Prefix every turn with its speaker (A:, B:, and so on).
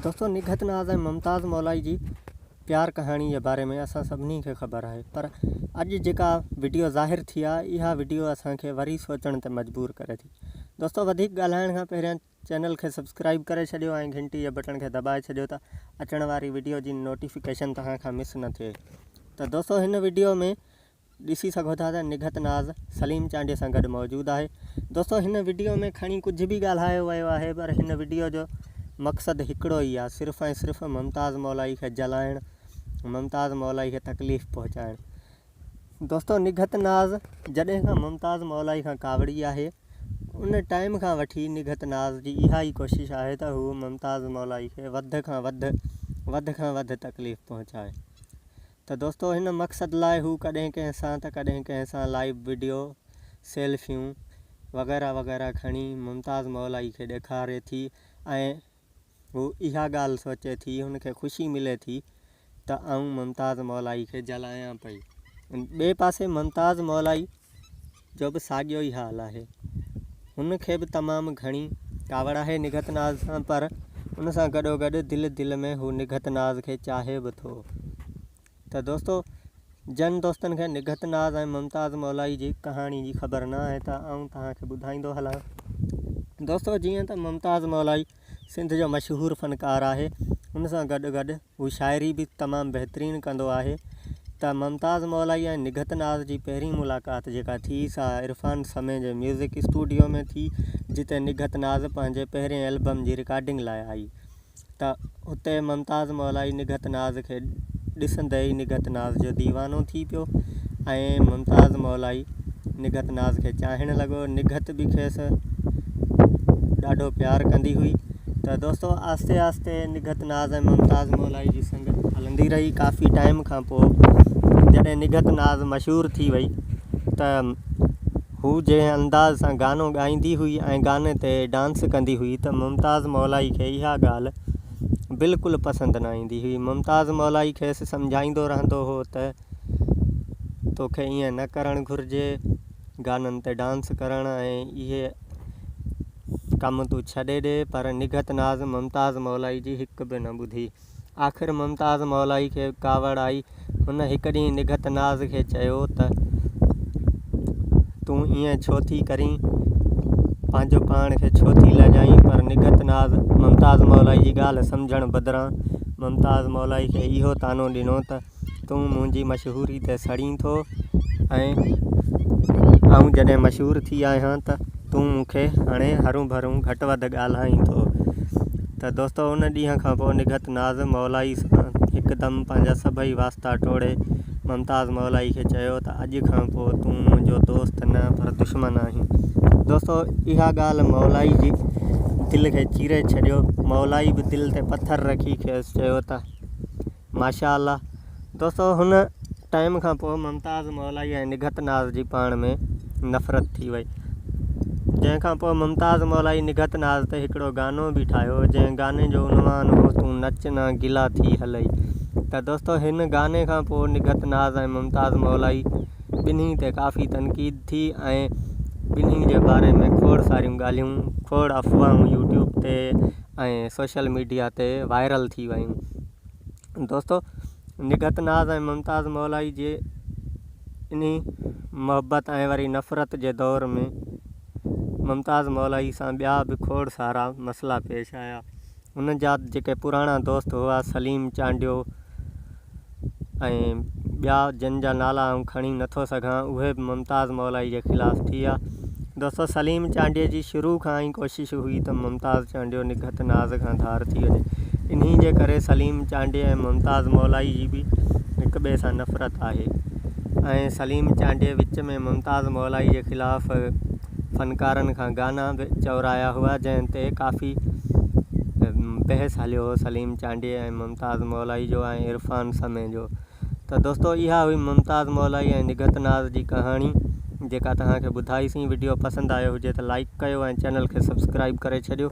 A: دوستو نگهت ناز ۽ ممتاز مولائي جي پيار ڪهاڻي جي باري ۾ اسان سڀني کي خبر آهي پر اڄ جيڪا وڊيو ظاهر ٿي آهي اها وڊيو اسان کي وري سوچڻ تي مجبور ڪري ٿي. دوستو وڌيڪ ڳالهائڻ کان پهريان چينل کي سبسڪرائيب ڪري ڇڏيو ۽ گهنٽي جي بٽڻ کي دٻائي ڇڏيو ته اچڻ واري وڊيو جي نوٽيفڪيشن توهان کان مس نه ٿئي ته دوستو هن وڊيو ۾ ڏسي سگهو ٿا ته نگهت ناز سليم چانڊيي سان گڏ موجود آهي. دوستو هن وڊيو ۾ کڻي ڪجهه به ڳالهايو ويو آهي پر هن وڊيو جو مقصد هڪڙو ئي آهي صرف ۽ صرف ممتاز مولائي کي جلائڻ ممتاز مولائي کي تڪليف پهچائڻ. دوستو نگهت ناز جڏهن کان ممتاز مولائي کان ڪاوڙي آهي ان ٽائيم کان وٺي نگهت ناز جي اها ئي ڪوشش آهي ته هو ممتاز مولائي کي وڌ کان وڌ وڌ کان وڌ تڪليف پهچائي. ته دوستو هن مقصد لاء هو ڪڏهن ڪنهن سان ته ڪڏهن ڪنهن سان لائيو وڊيو، سيلفيون وغيره وغيره کڻي ممتاز مولائي کي ڏيکاري ٿي ۽ هو اها ڳالهه سوچي ٿي هن کي خوشي ملي ٿي ته آئون ممتاز مولائي کي جلايان پئي. ٻئي پاسي ممتاز مولائي جو به ساڳيو ئي حال آهي. هن کي به تمام گهڻي ڪاوڙ آهي نگهت ناز سان پر ان سان گڏوگڏ دل دل ۾ هو نگهت ناز کي چاهي به ٿو. ته دوستو جن دوستن کي نگهت ناز ۽ ممتاز مولائي جي ڪهاڻي جي خبر نه آهي ته آئون توهان کي ٻڌائيندو هلان. دوستو جيئن ته ممتاز مولائي سنڌ جو مشهور فنڪار آهي ان سان گڏ گڏ هو شاعري به تمام بهترين ڪندو آهي ته ممتاز مولائي ۽ نگهت ناز جي پهرين ملاقات جيڪا ٿي سا عرفان سمي جي ميوزڪ اسٽوڊيو ۾ ٿي جتي نگهت ناز پنهنجي پهرين البم جي رڪارڊنگ لاء آئي ته اتي ممتاز مولائي نگهت ناز کي ڏسندي ئي نگهت ناز جو ديوانو ٿي پيو ۽ ممتاز مولائي نگهت ناز کي چاهڻ لڳو. نگهت به کيس ڏاڍو پيار ڪندي هئي ته دوستو آهستي آهستي نگهت ناز ۽ ممتاز مولائي جي سنگت هلندي رهي. ڪافي ٽائيم کان پوء جڏهن نگهت ناز مشهور ٿي وئي ته هو جنهن انداز سان گانو ڳائيندي هئي ۽ گاني تي ڊانس ڪندي هئي ته ممتاز مولائي کي اها ڳالهه بلڪل پسند نه ايندي هئي. ممتاز مولائي کيس سمجهائيندو رهندو هو ته توکي ائين نه ڪرڻ گهرجي، گانن تي ڊانس ڪرڻ ۽ اهي ڪم تون ڇڏي ڏي، پر نگهت ناز ممتاز مولائي جي هڪ به نه ٻڌي. آخر ممتاز مولائي کي ڪاوڙ آئي. هن هڪ ڏينهن نگهت ناز کي چيو ته تون ائين ڇو ٿي ڪرين؟ پنهنجو پاڻ کي ڇو ٿي لڄائين؟ پر نگهت ناز ممتاز مولائي جي ڳالهه سمجهڻ بدران ممتاز مولائي کي اهو طعنو ڏنو ته تون منهنجي مشهوري تي سڙين ٿو ۽ آئون جڏهن مشهور ٿي آهيان ته تون مون کي هاڻي هرون ڀرون گهٽ وڌ ڳالهائين ٿو ته دوستو ان ڏينهن کان پوء نگهت ناز مولائي سان هڪدم پنهنجا سڀئي واسطا ٽوڙي ممتاز مولائي کي چيو ته اڄ کان پوء تون منهنجو دوست نه پر دشمن آهين دوستو اها ڳالهه مولائي جي دل کي چيري ڇڏيو مولائي به دل تي پٿر رکي کيس چيو ته ماشاء الله دوستو هن ٽائيم کان پوء ممتاز مولائي ۽ نگهت ناز جي پاڻ ۾ نفرت ٿي وئي جنهن کان پوء ممتاز مولائي نگهت ناز تي هڪڙو گانو به ٺاهيو جنهن گاني جو عنوان هو تون نچ نه گلا ٿي هلئي ته دوستو هن گاني کان پوء نگهت ناز ۽ ممتاز مولائي ٻنهي تي ڪافي تنقيد ٿي ۽ ٻنهي جي باري ۾ کوڙ ساريون ڳالهيون کوڙ افواهون يوٽيوب تي ۽ سوشل ميڊيا تي وائرل ٿي ويون. دوستو نگهت ناز ۽ ممتاز مولائي جي انهي محبت ۽ وري نفرت جي دور ۾ ممتاز مولائي سان ٻيا به کوڙ سارا مسئلا پيش آيا. هن جا جيڪي پراڻا دوست هئا سليم چانڊيو ۽ ٻيا جن جا نالا آئون کڻي نٿو سگهان اهي به ممتاز مولائي جي خلاف ٿي ويا. دوستو سليم چانڊيي جي شروع کان ئي ڪوشش هئي ته ممتاز چانڊيو نگهت ناز کان ڌار ٿي وڃي انهي جي ڪري سليم چانڊيي ۽ ممتاز مولائي جي به هڪ ٻئي سان نفرت آهي ۽ سليم چانڊيي وچ ۾ ممتاز مولائي جي خلاف فنڪارن کان گانا به چورايا هئا جنهن تي ڪافي بحث هليو هو سليم چانڊيي ۽ ممتاز مولائي جو ۽ عرفان سمي جو ته دوستو اها هئي ممتاز مولائي ۽ نگهت ناز جي ڪهاڻي جيڪا توهان کي ٻڌائي سين وڊيو پسند آيو هجي ته لائيڪ ڪيو ۽ چينل کي سبسڪرائيب ڪري ڇڏيو.